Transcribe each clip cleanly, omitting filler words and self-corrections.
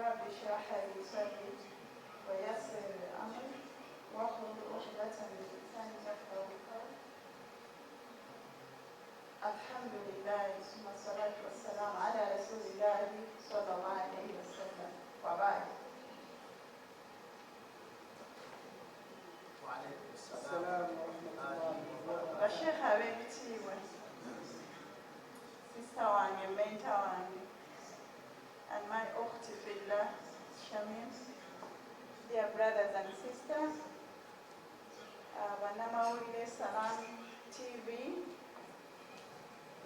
رب اشرح لي صدري ويسر لي أمري واحلل عقدة من لساني يفقهوا قولي. الحمد لله ثم الصلاة والسلام على رسول الله صلى الله عليه وسلم وبعد. وعليكم السلام ورحمة الله وبركاته. Basheekh ab'ebitiibwa, sister wange, mentor wange, and my ukhti fillah Shamim, dear brothers and sisters, bannamawulire Salam TV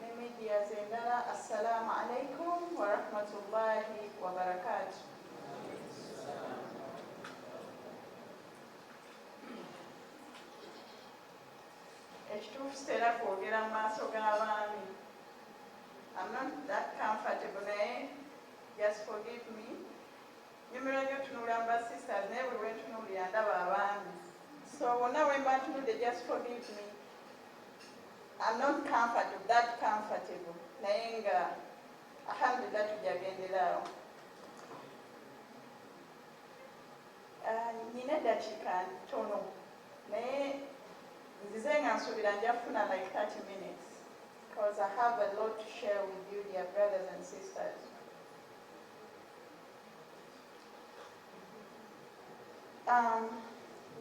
ne medias endala, assalamu alaikum wa rahmatullahi wa barakatuh. Ekituufu sitera kwogera mu maaso g'abaami. I'm not that comfortable, naye just forgive me. Nyumirwa nnyo otunuulira mu basisters, naye buli lwentunuulira ndaba abaami, so wonna we mba ntunudde, just forgive me, I'm not comfortable, that comfortable, naye nga alhamdulillah tujjagenderaawo. Nina eddakiika ntono, naye nzize nga nsuubira nja kufuna like 30 minutes because I have a lot to share with you, dear brothers and sisters.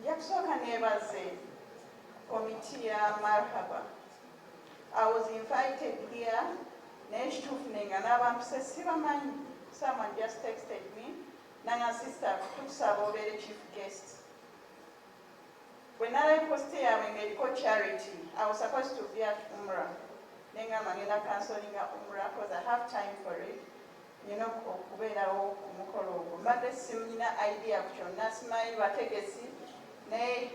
Nja kusooka neebaze komiti ya Marhaba. I was invited here, naye ekituufu nenga n'abampise sibamanyi. Someone just texted me nanga, "Sister, tukusaba obeere chief guest." Bwe nalabye post yaabwe ng'eriko charity, I was supposed to be at Umrah, nengamba ngenda cancelinga Umrah because I have time for it. Nina okubeerawo ku mukolo ogwo. Mbadde simina idea ku kyonna, simanyi bategesi, naye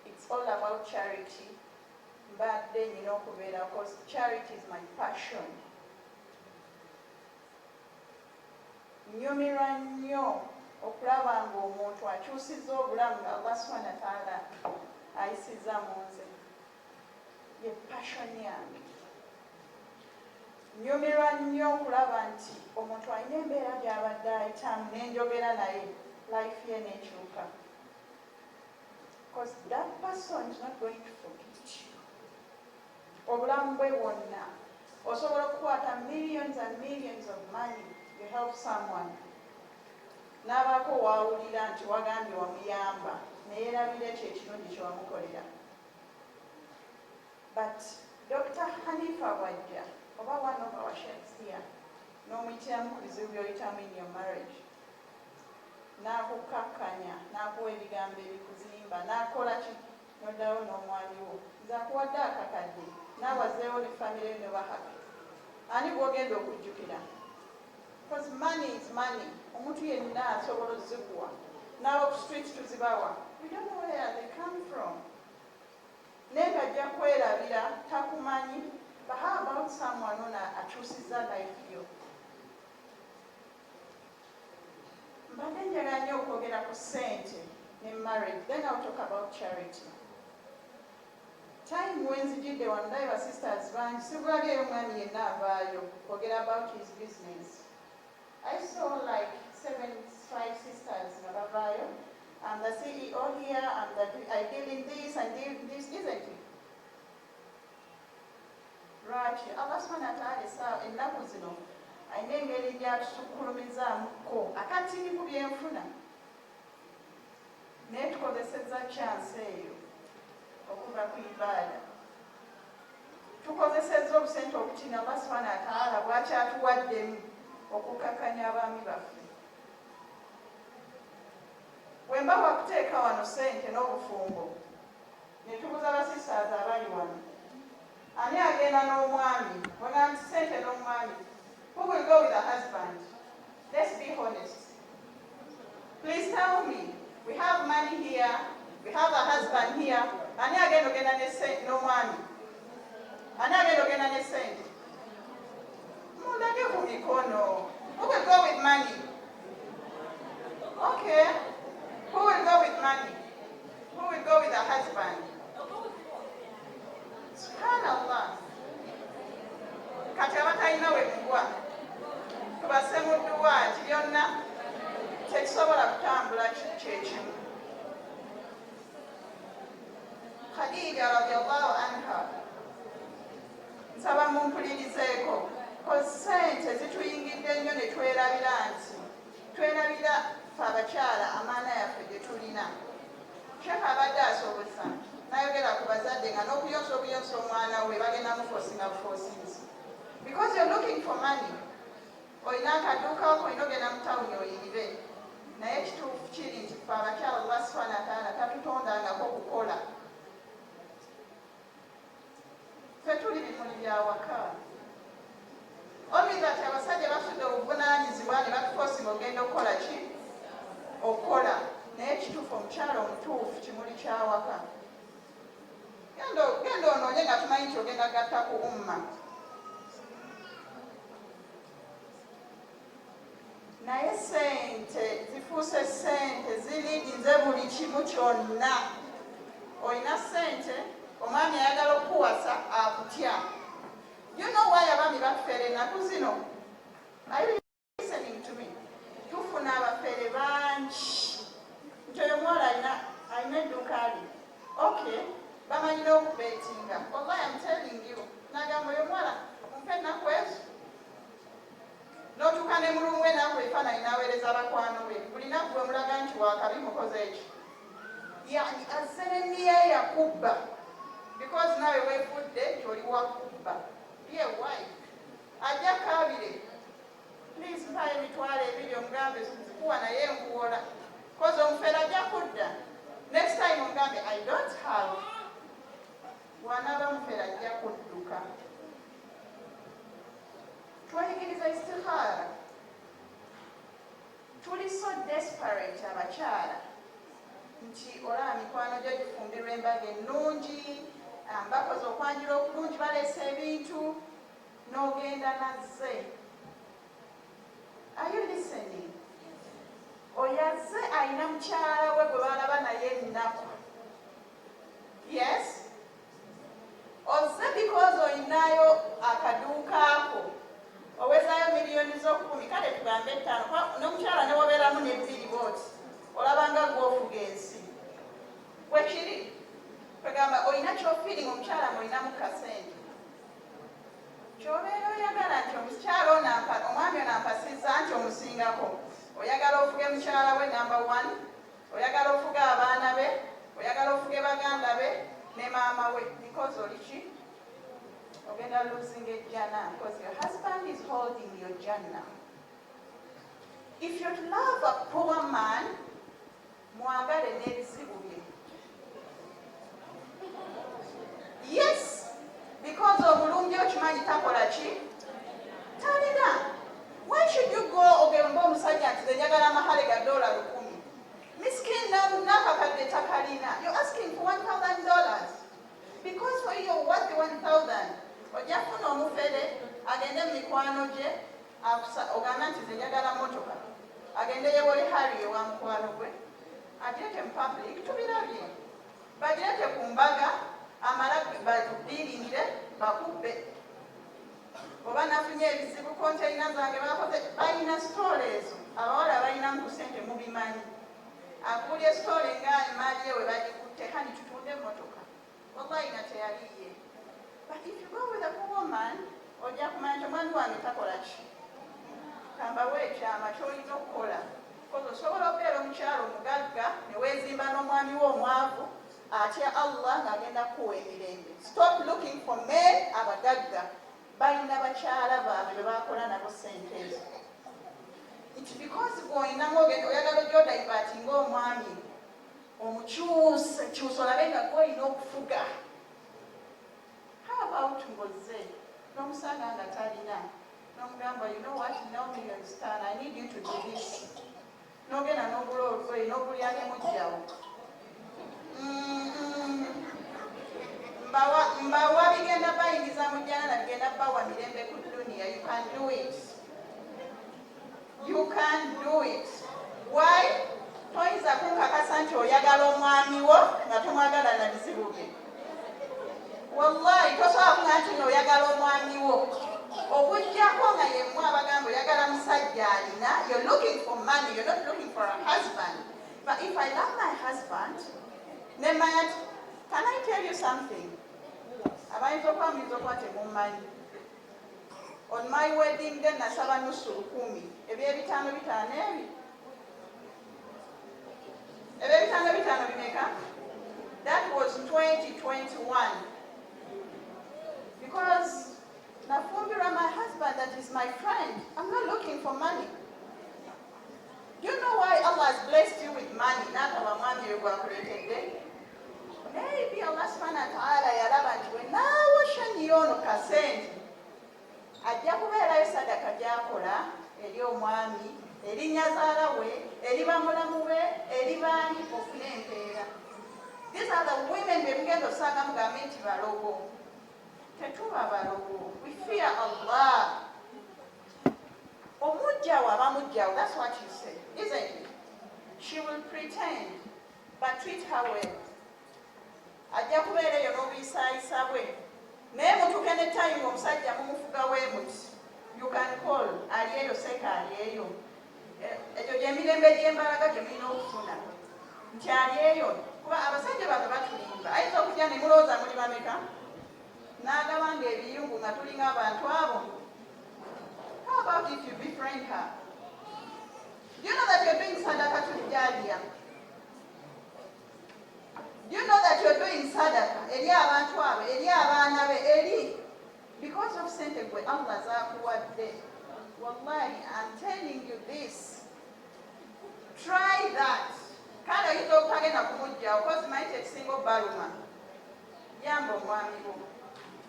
it's all about charity. Mbadde nina okubeerawo because charity is my passion. Nyumirwa nnyo okulaba ng'omuntu akyusizza obulamu nga Allah subhana wataala ayisizza mu nze. Ye passion yange. Nyumirwa nnyo okulaba nti omuntu alina embeera gy'abadde ayitamu, nenjogera naye, life ye nekyuka, because that person is not going to forget you obulamu bwe bwonna. Osobola okukwata millions and millions of money, you help someone, n'abaako waawulira nti wagambye wamuyamba, neyerabira ekyo ekirungi kyewamukolera. But Dr Hanifa bwajja, oba one of our sheikhs here, n'omuyitiramu ku bizibu by'oyitamu in your marriage, n'akukakkanya, n'akuwa ebigambo ebikuzimba, n'akola ki, n'oddawo n'omwami wo, nze akuwadde akakadde, naawazeewo ne famire ne bahappy, ani gw'ogenda okujjukira? Because money is money. Omuntu yenna asobola ozikuwa, n'abo ku street tuzibawa. We don't know where they come from, naye ng'ajja kwerabira, takumanyi. But how about someone ono akyusiza life yo? Mbadde njagala nnyo okwogera ku ssente ne marriage, then I'll talk about charity. Time wenzijidde wano, ndaye ba sisters bangi, sigulabyeyo omwami yenna avaayo kwogera about his business. I saw like seven, five sisters nga bavaayo, "I'm the CEO here, I deal in this and deal in this," isn't it? Lwaki Allah subhana wataala essaawa ennaku zino alina engeri gy'atusukkulumizaamuko akatini ku byenfuna, naye tukozesezza chance eyo okuva ku ibaada? Tukozesezza obusente obutini Allah subhana wataala bwakyatuwaddemu okukakkanya abaami baffe? Bwe mba wakuteeka wano sente n'obufumbo, ne tubuza basisters abali wano, ani agenda n'omwami? Wega nti sente n'omwami, who will go with a husband? Let's be honest, please tell me. We have money here, we have a husband here. Ani agenda ogenda n'omwami? Ani agenda ogenda ne sente? Mundage ku mikono. Who will go with money? Okay, who will go with money? Who will go with a husband? Subhanallah. Kati abatalina we mugwa, tubase mu dduwa ki byonna. Tekisobola kutambula kyekimu. Khadija radiallahu anha, nsaba mumpulirizeeko, sente zituyingidde nnyo ne twerabira nti twerabira fe abakyala amaana yaffe gye tulina. Sheekh abadde asobozesa nayogera ku bazadde nga n'okuyonsa obuyonsa omwana we bagenda muforcinga buforcinzi because you're looking for money. Olina akaduuka ko, olina ogenda mu tawuni oyirire, naye ekituufu kiri nti fe abakyala Allah subhana wataala tatutondangako kukola. Ffe tuli bimuli byawaka. Only that abasajja basudde obuvunaanyizibwa ne batuforcinga ogenda okukola ki, okukola, naye ekituufu omukyala omutuufu kimuli kyawaka. Genda onoonye nga tumanyi nti ogenda gatta ku umma, naye sente zifuuse sente ziriginze buli kimu kyonna. Olina sente, omwami ayagala okukuwasa akutya. You know why abaami bafere ennaku zino? Are you listening to me? Tufuna abafere bangi nti oyo omuwala alina edduuka lye, okay, bamanyi n'okubetinga. Wallahi, I'm telling you, nagamba oyo omuwala mumpe ennaku ezo, n'otuuka ne mulungu enaku ebifaananyi n'aweereza bakwano be. Buli naku bwe mulaga nti wakabi mukoze eki, yani azze neniya yakubba because naawe weefudde nti oli wakubba. Be a wife. Ajja kaabire, "Please, mpayo 20,000." Omugambe, "Zikuwa naye nkuwola," 'cause omufere ajja kudda. Next time omugambe, "I don't have." Bw'anaaba mufere ajja kudduka. Twayigiriza istikhaara. Tuli so desperate abakyala nti olaba mikwano gyo gifumbirwa embaga ennungi, bakoze okwanjula okulungi, baleesa ebintu, n'ogenda nazze. Are you listening? Oyo azze alina mukyala we gwe balaba naye ennaku. Yes, ozze because olinayo akaduuka ako, owezaayo miliyoni z'okukumi, kale tugambe 5, n'omukyala ne wabeeramu nebbiri booti, olabanga gwofuga ensi. Bwekiri, kwegamba olina kyofeeling omukyala ngaolinamu kasente, kyobeera oyagala nti omukyala ono omwami ono ampasizza nti omusingako. Oyagala ofuge mukyala we number one, oyagala ofuge abaana be, oyagala ofuge baganda be ne maama we, because oli ki, ogenda losing ejjana because your husband is holding your jannah. If you love a poor man, mwagale n'ebizibu bye. Yes, because obulungi okimanyi takola ki, talina. Why should you go ogamba omusajja nti njagala amahale ga $1,000? Miskin nakakadde takalina. You're asking for $1000 because for you you're worth 1000. Ojja kufuna omufere agende mu mikwano gye, ogambe nti nze njagala motoka, agende yewole hari ewa mukwano gwe, agirete mu public. Tubirabye, bagirete ku mbaga, amala bakudiringire, bakubbe. Oba nafunye ebizibu, container zange bakoze. Balina story ezo, abawala balina ku sente, mubimanyi. Akuulya story nga emaali ye we bagikutte, "Honey, tutunde emmotoka." Wallahi nga teyaliye. But if you go with a poor man, ojja kumanya nti omwami wange takola ki. Kambawe ekyama kyolina okukola, 'cause osobola okubeera omukyalo omugagga ne weezimba n'omwami we omwavu atya Allah ng'agenda kukuwa emirembe. Stop looking for men abagagga. Balina bakyala baabwe be bakola nabo sente ezo. Nti because gw'olinamu ogenda oyagala ojja odivertinga omwami, omukyuse kyusa, olabe nga gw'olina okufuga. How about ng'ozze n'omusanga nga talina, n'omugamba, "You know what, no millions 5, I need you to do this," n'ogenda n'ogula olugoye n'ogulya ne mujjawo. Mbawa bigenda bayingiza mu jjana na bigenda bawa mirembe ku duniya. You can do it, you can do it. Why? Toyinza kunkakasa nti oyagala omwami wo nga tomwagala na bizibu bye. Wallahi tosobola kuŋa nti nooyagala omwami wo, okuggyako nga yemmwe abagamba oyagala musajja alina. You're looking for money, you're not looking for. I love my husband, nemanya nti, can I tell you something? Abayinza okuba muyinza okuba temumanyi. On my wedding day nasaba nusu 10,000, ebyebitaano bitaano ebi. Ebyebitaano bitaano bimeka? That was 2021. Because nafumbirwa my husband that is my friend. I'm not looking for money. Do you know why Allah has blessed you with money? N'ataba mwami oyo gwakuleetedde. Maybe Allah subhanahu wa ta'ala yalaba nti bwe naawa ono kasente ajja kubeerayo sadaka gy'akola eri omwami, eri nnyazaala we, eri bamulamu be, eri baani, ofune empeera. These are the women be mugenda osanga mugambe nti balogo. Tetuba balogo. We fear Allah. Omujjawo aba mujjawo. That's what you say, isn't it? She will pretend, but treat her well. Ajja kubeera eyo n'obuyisaayisa bwe. Naye mutuuke ne time omusajja mumufuga weemuti. You can call, ali eyo seka ali eyo. Egyo gy'emirembe gy'embalaga gye mulina okufuna. Nti ali eyo, kuba abasajja bano batulimba. Ayinza okujja ne mulowooza muli bameka? N'agaba ng'ebiyungu nga tulinga abantu abo. How about if you befriend her? Do you know that you're doing sadaqatul jariyah? Do you know that you're doing sadaka eri abantu abo, eri abaana be, eri because of sente gwe Allah zaakuwadde? Wallahi, I'm telling you this. Try that. Kale oyinza obutagenda kumugjawo, kozi manyi kyekisinga obbaluma. Yamba omwami wo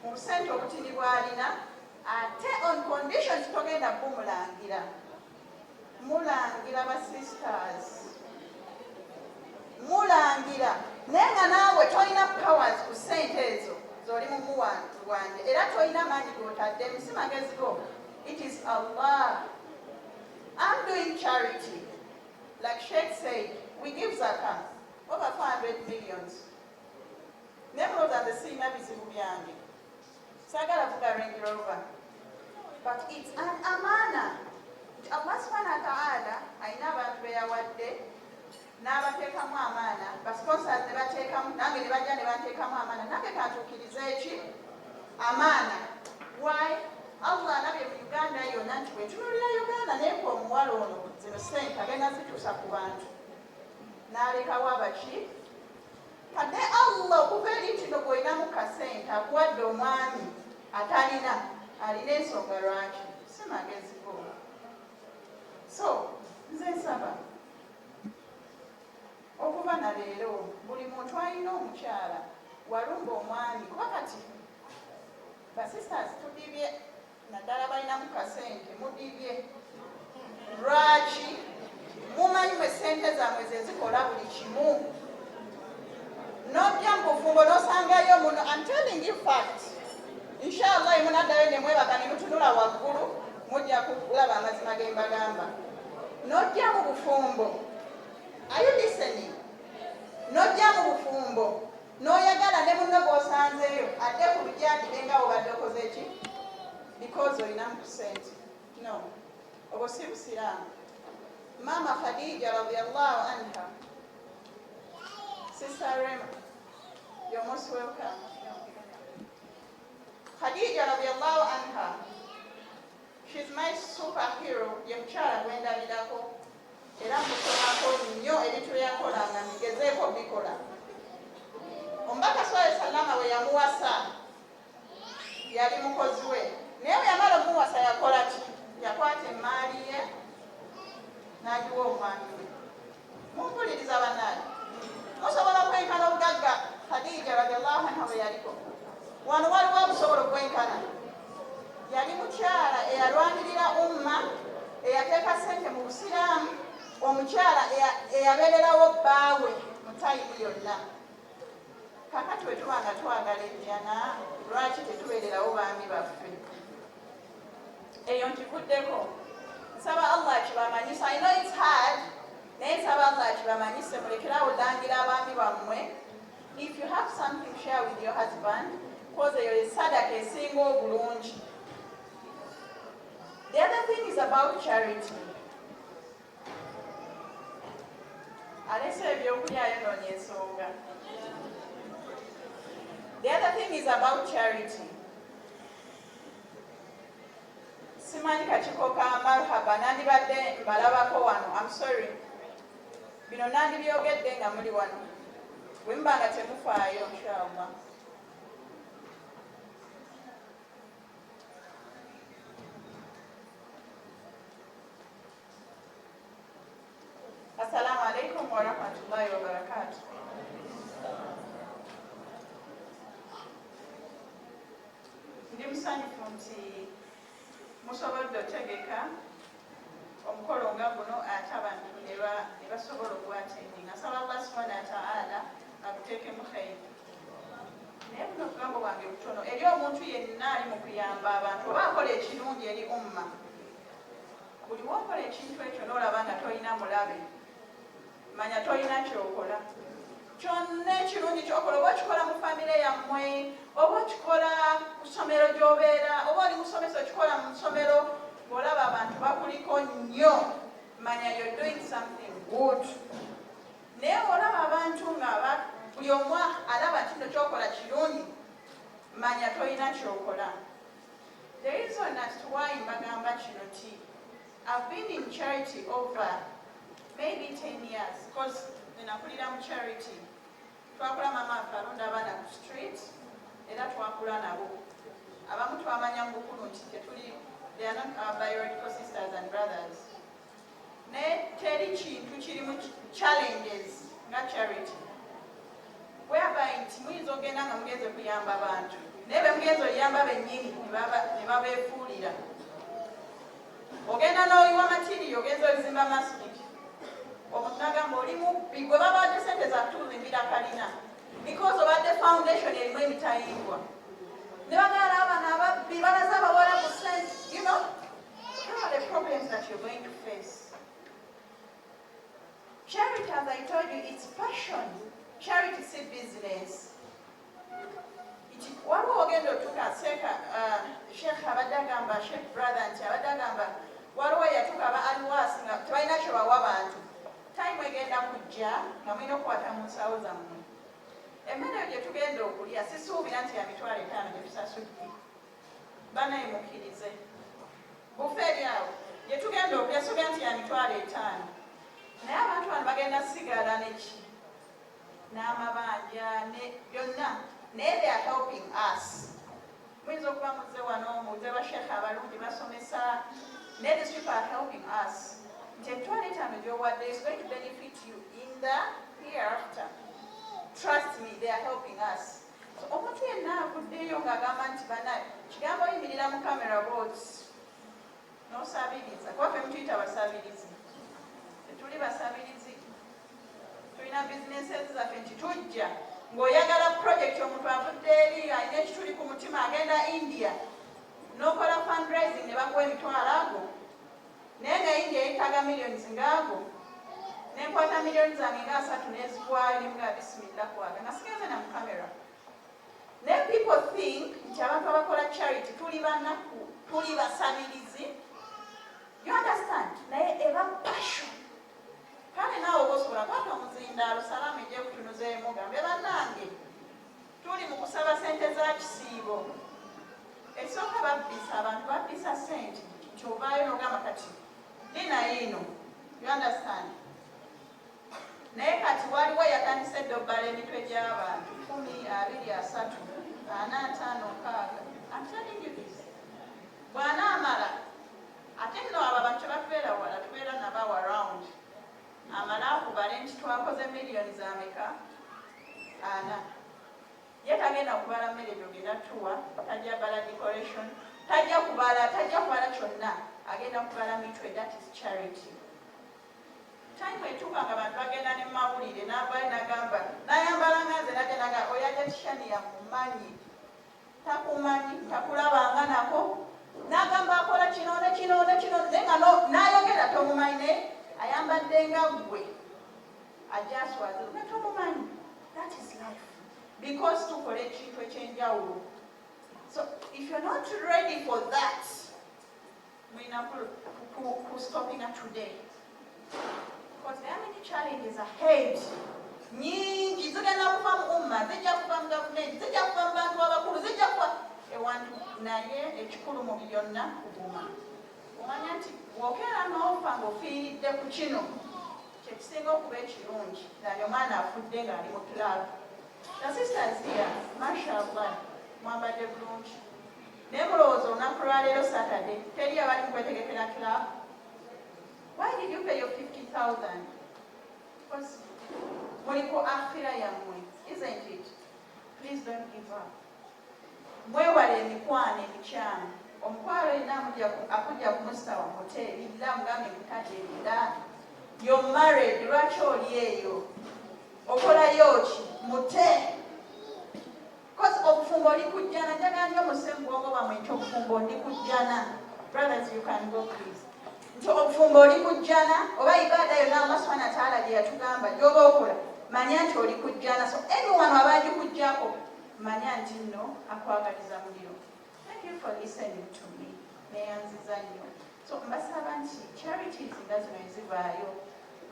mu busente obutini bw'alina, ate on conditions togenda bumulangira. Mulangira ba sisters, mulangira, naye nga naawe tolina powers ku ssente ezo z'oli mumuwanje, era tolina maanyi g'otaddemu, si magezi go. It is Allah. I'm doing charity. Like Sheikh said, we give zakah over 400 millions. Naye mulowooza nze sirina bizibu byange? Saagala vuga Range Rover, but it's an amana nti Allah subhanahu wa ta'ala alina abantu be yawadde n'abateekamu amaana, basponsors ne bateekamu, nange ne bajja ne banteekamu amaana, nange kantuukirize eki amaana. Why? Allah alabye mu Uganda yonna nti bwetunuulira Uganda naye omuwala ono zino sente agenda zituusa ku bantu n'alekawo abaki. Kadde Allah okuva eri kino gw'olinamu kasente akuwadde omwami atalina, alina ensonga lwaki, si magezi go. So nze nsaba okuva na leero buli muntu alina omukyala walumba omwami, kuba kati basisters tudibye, naddala balinamu kasente mudibye. Lwaki? Mumanyi mwe sente zammwe ze zikola buli kimu. Nojja mu bufumbo n'osangayo muno. I'm telling you fact. Inshallah emunaddayo ne mwebaka ne mutunula waggulu, mujja kulaba amazima ge mbagamba. Nojja mu bufumbo, are you listening? Nojja mu bufumbo n'oyagala ne munno gw'osanzeeyo adde ku lujjandire nga obadde okoze ki, because olinamu ku sente. No, obwo si busiraamu. Maama Khadija radiallahu anha, Sister Rema, you're most welcome. Khadija radiallahu anha, she's my superhero. Ye mukyala gwendabirako era musomako nnyo ebintu byeyakolanga migezeeko bikola. Omubaka swalla sallama bwe yamuwasa yali mukozi we, naye bwe yamala omuwasa yakola ki? Yakwata emaali ye n'agiwa omwami we. Mumpuliriza bannange? Musobola okwenkana obugagga Khadija radiallahu anha bwe yaliko? Wano waliwo obusobola okwenkana? Yali mukyala eyalwanirira umma, eyateeka ssente mu busiraamu, omukyala eyabeererawo bbaawe mu time yonna. Kakati bwe tuba nga twagala ejjana, lwaki tetubeererawo baami baffe? Eyo nkivuddeko. Nsaba Allah akibamanyisa. I know it's hard, naye nsaba Allah akibamanyise. Mulekerawo langira abaami bammwe. If you have something, share with your husband, 'cause eyo esadaka esinga obulungi. The other thing is about charity. Aleeta Alese ebyokulya ayonoonye ensonga. The other thing is about charity. Simanyi kakiiko ka Marhaba, nandibadde mbalabako wano. I'm sorry, bino nandibyogedde nga muli wano. Bwe muba nga temufaayo, inshallah. Assalamu alaikum warahmatullahi wabarakatuh. Ndi musanyufu nti musobodde otegeka omukolo nga guno, ate abantu ne basobola okwattendinga. Nsaba Allah subhanahu wa ta'ala aguteekemu khayiri. Naye buno obugambo bwange butono eri omuntu yenna ali mu kuyamba abantu oba akola ekirungi eri umma. Buli wokola ekintu ekyo n'olaba nga tolina mulabe, manya tolina kyokola. Kyonna ekirungi kyokola, oba okikola mu famire yammwe, oba okikola ku ssomero gy'obeera, oba oli musomesa okikola mu ssomero, ng'olaba abantu bakuliko nnyo, manya you're doing something good. Naye olaba abantu nga buli omu alaba nti nno kyokola kirungi, manya tolina kyokola. The reason as to why mbagamba kino ti I've been in charity over maybe 10 years, because nakulira mu charity. Twakula mama affe alonda abaana ku street, era twakula nabo. Abamu twamanya mu bukulu nti tetuli, they are not our biological sisters and brothers. Naye teri kintu kirimu challenges nga charity, whereby nti muyinza okugenda nga mugenze kuyamba bantu, naye be mugenze oyamba bennyini ne babeefuulira. Ogenda n'oyiwa material, ogenza ozimba masjid, omuntu nagamba oli mubbi, gwe babadde sente zakutuzimbira kalina, because obadde foundation erimu emitayimbwa, ne bagala abaana ababbi balaze abawala ku sente. Those are the problems that you're going to face. Charity, as I told you, it's passion. Charity si business. Waliwo ogenda otuuka seeka, sheekh abadde agamba, sheekh brother, nti abadde agamba waliwo eyatuuka aba aliwaasi nga tebalina kye bawa bantu. Time egenda kujja nga mulina okukwata mu nsawo zammwe. Emmere eyo gye tugenda okulya, sisuubira nti ya 50,000 gye tusasudde. Banaye mukkirize, buffet eri awo gye tugenda okulya, suubira nti ya 50,000, naye abantu bano bagenda sigala neki n'amabanja ne byonna, naye they are helping us. Muyinza okuba muzze wano, muze bashekha abalungi basomesa, naye these people are helping us, nti 50,000 gy'owadde is going to benefit you in the hereafter. Trust me, they are helping us. So omuntu yenna avuddeyo ng'agamba nti bana kigambo oyimirira mu camera boats n'osabiriza, kuba ffe mutuyita basabirizi, tetuli basabirizi. Tulina bizinesi zaffe, nti tujja ng'oyagala project, omuntu avudde eri alina ekituli ku mutima, agenda India n'okola fundraising ne bakuwa emitwalo ago, naye nga India yeetaaga millions ngaago. Nenkwata miliyoni zange nga 30 nezigwayo, nemugaa bisimillah kwaga nga sigenze na mu camera. Naye people think nti abantu abakola charity tuli banaku, tuli basabirizi, you understand? Naye eba passion. Kale naawe oba osobola kwata omuzindaalo, salaamu ejje kutunuzeemu, gambe bannange tuli mu kusaba sente za kisiibo. Ekisooka, babbisa abantu, babbisa sente, nti ovaayo n'ogamba kati dina yiino, you understand? Naye kati waliwo yatandise eddobbala emitwe gy'abantu 10, 20, 30, 40, 50, 60. I'm telling you this. Bw'anaamala ate nno abo abantu tebatubeera wala, tubeera nabo around. Amala akubale nti twakoze miliyoni zameka? 40. Ye tagenda kubala mmere gyogenda tuwa, tajja bala decoration, tajja kubala, tajja kubala kyonna, agenda kubala mitwe. That is charity. Time etuuka nga bantu bagenda ne mawulire, n'avayo nagamba nayambala nga nze, najja naga oyo ajja tishani yamumanyi, takumanyi, takulabanga nako, n'agamba akola kino ne kino ne kino, naye nga n'ayogera tomumanyi, naye ayambadde nga ggwe, ajja aswaze nga tomumanyi. That is life, because tukola ekintu ekyenjawulo. So if you're not ready for that, mulina ku stoppinga today. Because there are many challenges ahead. Nyingi zigenda kuva mu umma, zijja kuva mu gavumenti, zijja kuva mu bantu abakulu, zijja kuva ewantu, naye ekikulu mu byonna kuguma. Omanya nti bw'okeera n'ofa ng'ofiiridde ku kino, kyekisinga okuba ekirungi nali omwana afudde ng'ali mu club. The sisters here, mashallah, mwambadde bulungi, naye mulowooza olunaku lwaleero Saturday teri abali mu kwetegekera club? Why did you pay your 50,000? Because muliko akhira yammwe, isn't it? Please don't give up. Mwewale emikwano emikyamu. Omukwano yenna akujja ku musawa hoteri la mugambe mukadde era you're married, lwaki oli eyo, okolayo ki? Mute, 'cause obufumbo oli kujjana. Njagala nnyo muse mu bwongo bwammwe nti obufumbo ndi kujjana. Brothers, you can go, please. Nti obufumbo oli kujjana oba ibaada yonna Allah subhana wataala gye yatugamba gyoba okola, manya nti oli kujjana. So anyone aba agikujjako, manya nti nno akwagaliza muliro. Thank you for listening to me. Neyanziza nnyo. So mbasaba nti charities nga zino ezivaayo,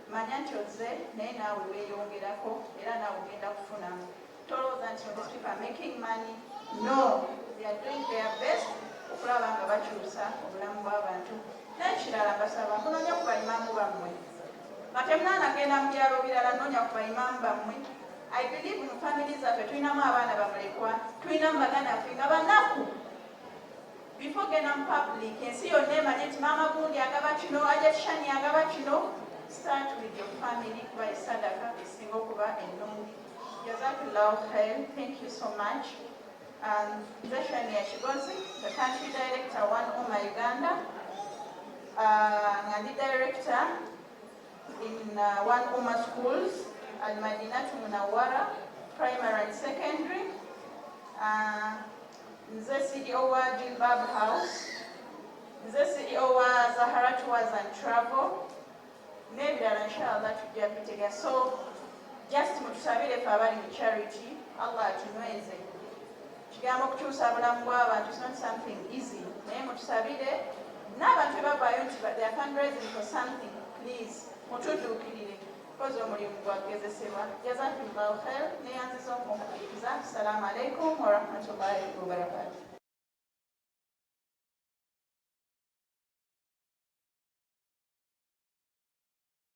manya nti ozze naye naawe weeyongerako era naawe ogenda kufunamu. Tolowooza nti these people are making money. No, they are doing their best okulaba nga bakyusa obulamu bw'abantu. N'ekirala, mbasaba munoonya ku bayimaamu bammwe nga temunaanagenda mu byalo birala. Noonya ku bayimaamu bammwe. I believe mu family zaffe tulinamu abaana bamulekwa, tulinamu baganda baffe nga banaku. Before genda mu public, ensi yonna emanye nti maama gundi agaba kino, ajetishani agaba kino, start with your family, kuba esadaka esinga okuba ennungi. Jazakillahu khair. Thank you so much. Nze Shania Kigozi, the country director, One Ummah Uganda, nga ndi director in One Ummah Schools, Al Madinatu Munawwara Primary and Secondary. Nze CEO wa Jilbab House, nze CEO wa Zahara Tours and Travel n'ebirala, inshallah tujja bitega. So just mutusabire fe abali mu charity, Allah atunyweze. Kigambo okukyusa bulamu bw'abantu is not something easy, naye mutusabire. N'abantu bebavaayo nti they are fundraising for something, please mutudduukirire kozi omulimu gwagezesebwa. Jazakillahu khair. Neyanziza okumpuliriza. Assalamu alaikum warahmatullahi wabarakatuh.